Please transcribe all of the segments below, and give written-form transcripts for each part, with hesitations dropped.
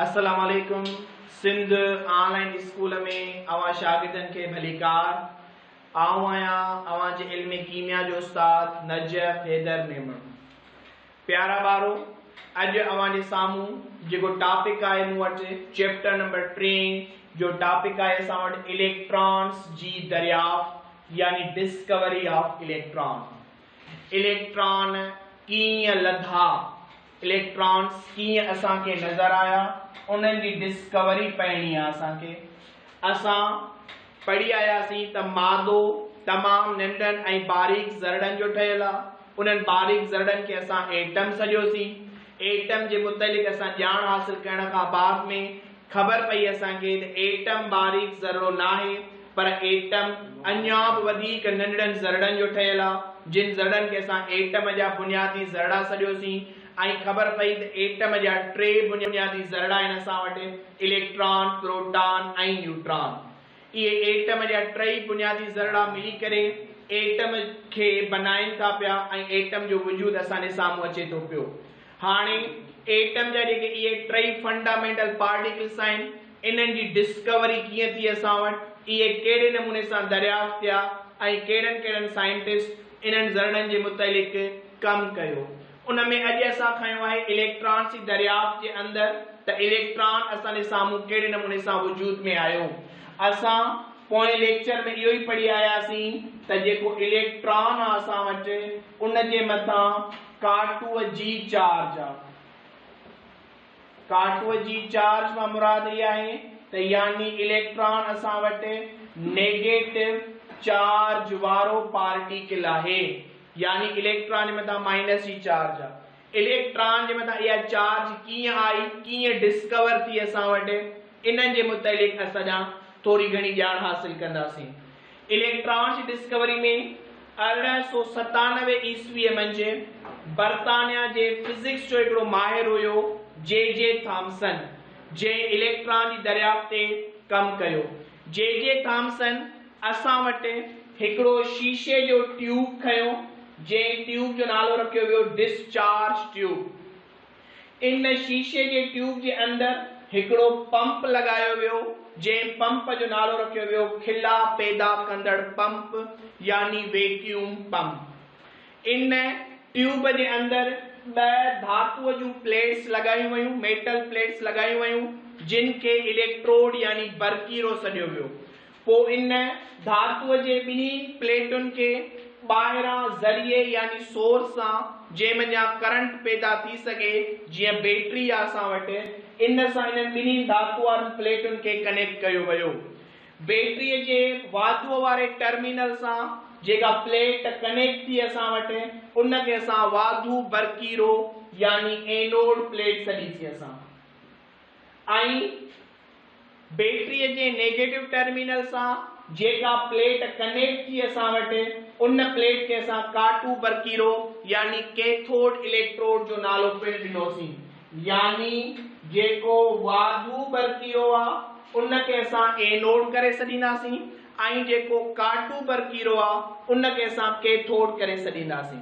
السلام عليڪم سنڌ آن line school ۾ اوهان شاگردن کي ڀليڪار. آئون آهيان اوهان جي علم ڪيميا جو استاد نجف حيدر ميمڻ. پيارا ٻارو اڄ اوهان جي سامهون جيڪو ٽاپڪ آهي مون وٽ چيپٽر نمبر ٽئين جو ٽاپڪ آهي اسان وٽ اليڪٽرانس جي دريافت يعني ڊسڪوري آف اليڪٽران. اليڪٽران ڪيئن لڌا، اليڪٽرانس ڪيئن اسان کي نظر آيا، انهن جي ڊسڪوري پڙهڻي آهي اسان کي. اسان پڙهي آياسين ته مادو تمام ننڍن ۽ باريڪ ذرڙن جو ٺهيل آهي. انهن باريڪ ذرڙن کي اسان ايٽم سڏيوسين. ايٽم جي متعلق اسان ڄاڻ حاصل ڪرڻ کان بعد ۾ خبر پئي اسان کي ته ايٽم باريڪ ذرڙو ناهي پر ايٽم اڃا به وڌيڪ ننڍڙن ذرڙن جو ٺهيل آ، جن ذرڙن کي اسان ايٽم جا بنيادي ذرڙا سڏيوسين ۽ خبر پئي ته ايٽم جا ٽي بنيادي ذرڙا آهن اسان وٽ، اليڪٽران، پروٽان ۽ نيوٽران. اهي ايٽم جا ٽئي بنيادي ذرڙا ملي ڪري ايٽم کي بنائين ٿا پيا ۽ ايٽم جو وجود اسان جي سامهون اچي ٿو پيو. هاڻي ايٽم جا جيڪي اهي ٽئي فنڊامينٽل پارٽيڪلس آهن انهن جي ڊسڪوري ڪيئن ٿي اسان وٽ، اهي ڪهڙي نموني سان دريافت ٿيا ۽ ڪهڙن ڪهڙن سائنٽسٽ انهن ذرڙن جي متعلق ڪم ڪيو. ان ۾ اڄ اسان کنيو آهي اليڪٽرانس جي دريافت جي اندر ته اليڪٽران اسان جي سامهون ڪهڙي نموني سان وجود ۾ آيو. اسان پوئين ليڪچر ۾ اهو ئي پڙهي آياسين ته جيڪو اليڪٽران آ اسان وٽ ان جي مٿان ڪاٽوء جي چارج آ. ڪاٽوء جي چارج مان مراد اها آهي ته يعني اليڪٽران اسان وٽ نيگيٽو چارج وارو پارٽيڪل آهي. يعني اليڪٽران جي مٿان مائنس جي چارج آ. اليڪٽران جي مٿان اها چارج ڪيئن آئي، ڪيئن ڊسڪور ٿي اسان وٽ، انهن جي متعلق اسان اڃا ٿوري گهڻي ڄاڻ حاصل ڪنداسين. اليڪٽران جي ڊسڪوري ۾ 1897 عيسويء منجهه برطانيا جي فزڪس جو هڪڙو ماهر هيو جي جي ٿامسن جنهن اليڪٽران جي دريافت تي ڪم ڪيو. جي جي ٿامسن اسان وٽ هڪڙو شيشي جو ٽيوب کنيو جنهن ٽيوب جو نالو رکيو ويو ڊسچارج ٽيوب. ان شيشي جي ٽيوب جي اندر هڪڙو پمپ لڳايو ويو، جنهن پمپ جو نالو رکيو ويو خلا پيدا ڪندڙ پمپ يعني ويڪيوم پمپ. ان ٽيوب جي اندر ٻه ڌاتوء جون پليٽس لڳايون ويون، ميٽل پليٽس لڳايون ويون، جن کي اليڪٽروڊ يعني برقيرو سڏيو ويو. پوء ان ڌاتوء جي ٻنهي پليٽن کي ٻاهران ذريعي يعني سورس سان جنهن منجهان ڪرنٽ پيدا ٿي سگهي جيئن بيٽري آ اسان وٽ ان سان انهن ٻنهي ڌاتو وارن پليٽن کي ڪنيڪٽ ڪيو ويو. بيٽريء جي واڌوء واري ٽرمينل سان جيڪا پليٽ ڪنيڪٽ ٿي اسان وٽ ان کي اسان واڌو برقيرو يعني اينوڊ پليٽ سڏيسين اسان ۽ بيٽريء جي نيگيٽو ٽرمينل سان جيڪا پليٽ ڪنيڪٽ ٿي اسان وٽ ان پليٽ کي اسان ڪاٽو برقيرو يعني ڪيٿوڊ اليڪٽروڊ جو نالو پڻ ڏنوسين يعني جيڪو واڌو برقيرو آ ان کي اسان اينوڊ ڪري سڏينداسين ۽ جيڪو ڪاٽو برقيرو آ ان کي اسان ڪيٿوڊ ڪري سڏينداسين.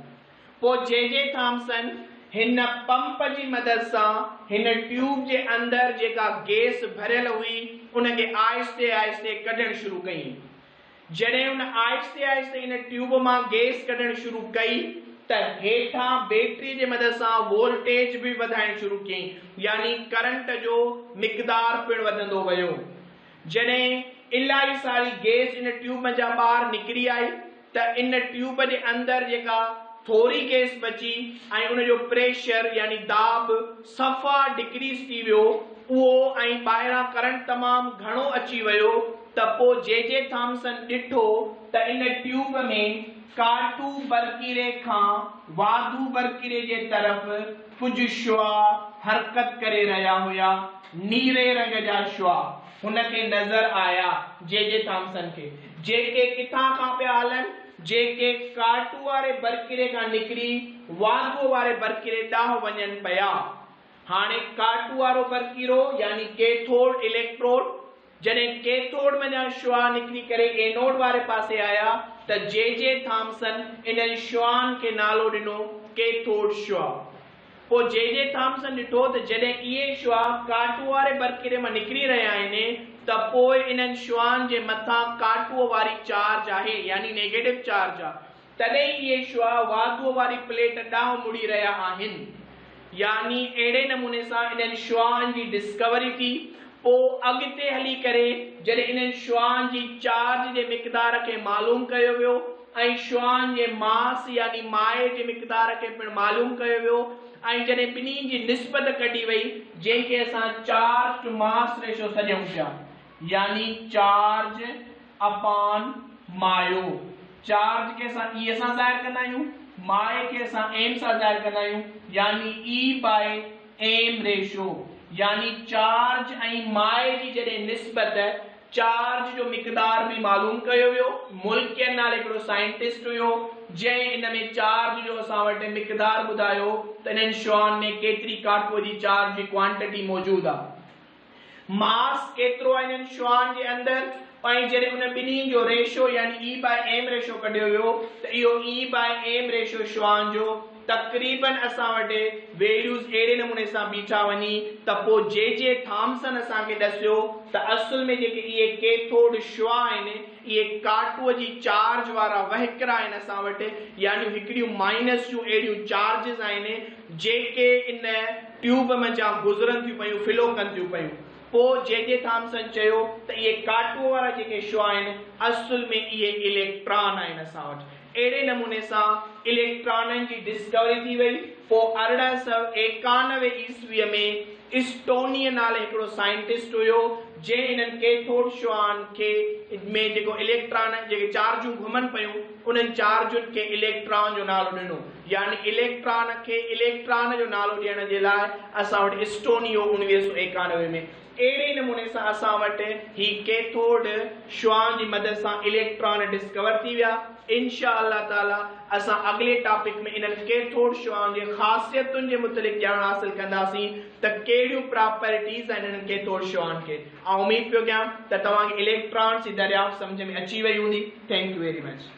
پوء جي جي ٿامسن هن پمپ جي مدد سان هن ٽيوب جي اندر جيڪا گئس ڀريل هئي ان کي آهستي آهستي ڪڍڻ شروع ڪيائين. جڏهن هن آهستي آهستي ان ٽيوب مان گئس ڪڍڻ شروع ڪئي ته هيٺان بيٽري جي مدد سان وولٽيج به وڌائڻ شروع ڪيائين يعني ڪرنٽ جو مقدار پڻ وڌندو ويو. جڏهن الاهي ساري گئس ان ٽيوب منجهان ٻاهر نڪري آئي ته ان ٽيوب جي اندر جيڪا ٿوري گئس بچي ۽ ان جو پريشر يعني داٻ صفا ڊڪريز ٿي ويو اهو ۽ ٻاهران ڪرنٽ تمام گهڻو اچي ويو ته پوء جي جي ٿامسن ڏٺو ته ان ٽيوب ۾ ڪاٽو برقيري کان واڌو برقيري جي طرف ڪجهه شعاع حرڪت ڪري رهيا هيا. نيري رنگ جا شعاع هن کي نظر آيا، جي جي ٿامسن کي، جيڪي ڪٿان کان پيا هلن، جيڪي ڪاٽو واري برقري کان نڪري واڌوء واري برقري ڏانهن وڃن پيا. هاڻي ڪاٽو وارو برقيرو يعني ڪيٿوڊ اليڪٽروڊ جڏهن ڪيٿوڊ منجهان شعاع نڪري ڪري اينوڊ واري پاسي آيا ته جي جي ٿامسن انهن شعاعن کي نالو ڏنو ڪيٿوڊ شعاع. پوء جي جي ٿامسن ڏٺو ته جڏهن اهي شعاع ڪاٽوء واري برقري مان نڪري رهيا آهن ته پوء انهن شعاعن جي مٿان ڪاٽوء واري چارج آهي يعني نيگيٽو چارج آهي تڏهن اهي شعاع واڌوء واري پليٽ ڏانهن مڙي رهيا آهن. يعني اهڙي نموني سان انهن شعاعن جي ڊسڪوري ٿي. پوء اڳتي هلي ڪري جڏهن انهن شعاعن جي چارج جي مقدار کي معلوم ڪيو ويو ۽ شعاعن جي ماس يعني مائع جي مقدار کي پڻ معلوم ڪيو ويو ۽ جڏهن ٻنهي جي نسبت ڪڍي وئي جنهن کي اسان چارج ٽو ماس ريشو سڏيون پيا يعني چارج اپان مايو چارج کي اسان اي سان ظاهر ڪندا آهيون مائع کي اسان ايم سان ظاهر ڪندا آهيون يعني اي باء ايم ريشو يعني چارج ۽ مائع جي جڏهن نسبت چارج جو مقدار به معلوم ڪيو ويو. ملڪين نالي هڪڙو سائنٽسٽ هيو جنهن ان ۾ چارج جو اسان وٽ مقدار ٻڌايو ته انهن شعاعن ۾ ڪيتري ڪاٺوء جي چارج جي ڪوانٽٽي موجود آهي. ماس ڪيترو آهي انهن شعاعن جي اندر ۽ جڏهن ان ٻنهي جو ريشو يعني اي باء ايم ريشو ڪڍيو ويو ته اهو اي باء ايم ريشو شعاعن جو تقريبن اسان وٽ ويليوز اهڙي نموني سان بيٺا وڃي ته پوء جي جي ٿامسن اسان کي ڏسيو ته اصل ۾ جيڪي اهي ڪيٿوڊ شعاع آهن اهي ڪاٽوء جي چارج وارا وهڪرا آهن اسان وٽ يعني هڪڙيون مائنس جون اهڙيون چارجز آهن جيڪي ان ٽيوب منجهان گذرن ٿيون پيون فلو ڪن ٿيون پيون. پوء جي جي ٿامسن چيو ته اهي ڪاٽوء وارا جيڪي شعاع آهن اصل ۾ اهي اليڪٽران آهن اسان وٽ. اهڙي نموني سان اليڪٽرانن جي ڊسڪوري ٿي وئي. پوء 1891 عيسويء ۾ اسٽونيء نالي هڪڙو سائنٽسٽ هيو جنهن انهن ڪيٿوڊ شعاعن کي ۾ جيڪو اليڪٽران جيڪي چارجون گهمن پيون انهن چارجن کي اليڪٽران جو نالو ڏنو. يعني اليڪٽران کي اليڪٽران جو نالو ڏيڻ جي لاء اسان وٽ اسٽوني هو 1991 ۾. اهڙي ئي نموني سان اسان وٽ هي ڪيٿوڊ شعاعن جي مدد سان اليڪٽران ڊسڪور ٿي ويا. انشاء الله تعالي اسان اڳلي ٽاپڪ ۾ انهن ڪيٿوڊ شعاعن جي خاصيتن جي متعلق ڄاڻ حاصل ڪنداسين ته ڪهڙيون پراپرٽيز آهن انهن ڪيٿوڊ شعاعن کي. آئون اميد پيو ڪيان ته توهان کي اليڪٽرانس جي دريافت سمجهه ۾ اچي وئي هوندي. Thank you very much.